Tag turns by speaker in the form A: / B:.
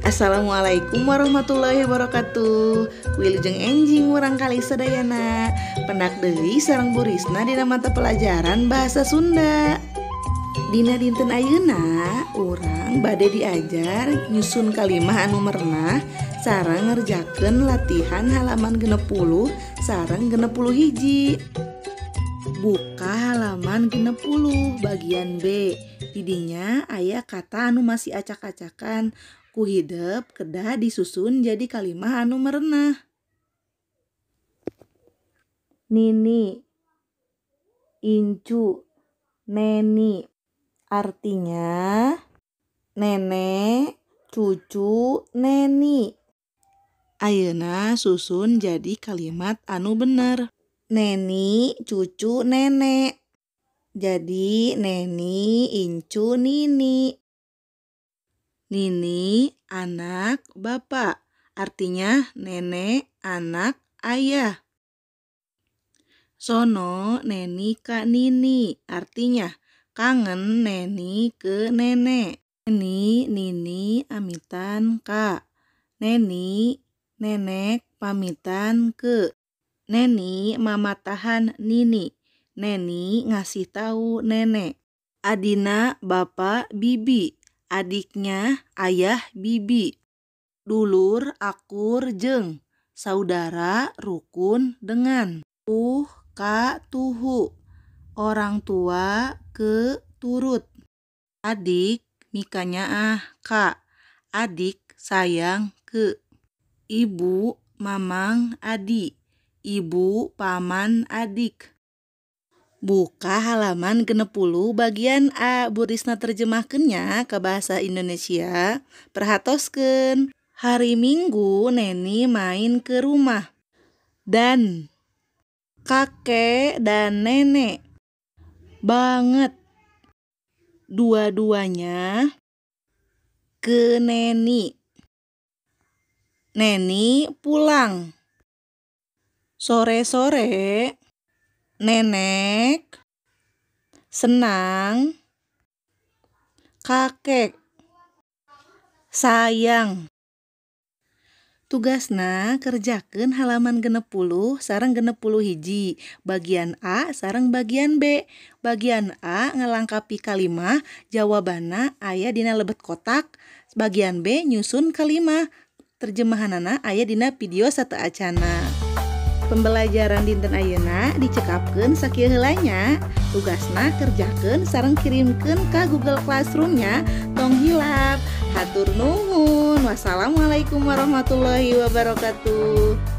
A: Assalamualaikum warahmatullahi wabarakatuh. Wilujeng enjing murang kali sadayana. Pendak deui sareng Bu Risna dina mata pelajaran bahasa Sunda. Dina dinten ayeuna urang bade diajar nyusun kalimah anu merenah sareng ngerjakeun latihan halaman 60 sareng 61. Buka halaman 60 bagian B. Didinya aya kata anu masih acak-acakan. Ku hidep kedah disusun jadi kalimah anu merenah. Nini, incu, neni. Artinya nenek, cucu, neni. Ayeuna susun jadi kalimat anu bener. Neni, cucu, nenek. Jadi neni, incu, nini. Nini, anak, bapak. Artinya nenek, anak, ayah. Sono, neni, ka nini. Artinya kangen neni ke nenek. Neni, nini, amitan ka. Neni, nenek, pamitan ke. Neni, mamatahan nini. Neni ngasih tahu nenek. Adina, bapak, bibi. Adiknya, ayah, bibi. Dulur, akur, jeng. Saudara, rukun, dengan. Ka, tuhu. Orang tua, ke, turut. Adik, mikanyaah, ka. Adik, sayang, ke. Ibu, mamang, adi. Ibu, paman, adik. Buka halaman 60 bagian A. Bu Risna terjemahkeunnya ke bahasa Indonesia. Perhatoskeun. Hari Minggu Neni main ke rumah. Dan kakek dan nenek. Banget. Dua-duanya ke Neni. Neni pulang. Sore-sore nenek senang, kakek sayang. Tugasna kerjakeun halaman 60 sareng 61 bagian A sareng bagian B. Bagian A ngalangkapi kalimah, jawabanna aya dina lebet kotak. Bagian B nyusun kalimah, terjemahanana aya dina video sateuacanna. Pembelajaran dinten ayeuna dicekapkeun sakieu heula nya. Tugasna kerjakeun sareng kirimkeun ka Google Classroom-nya. Tong hilap. Hatur nuhun. Wassalamualaikum warahmatullahi wabarakatuh.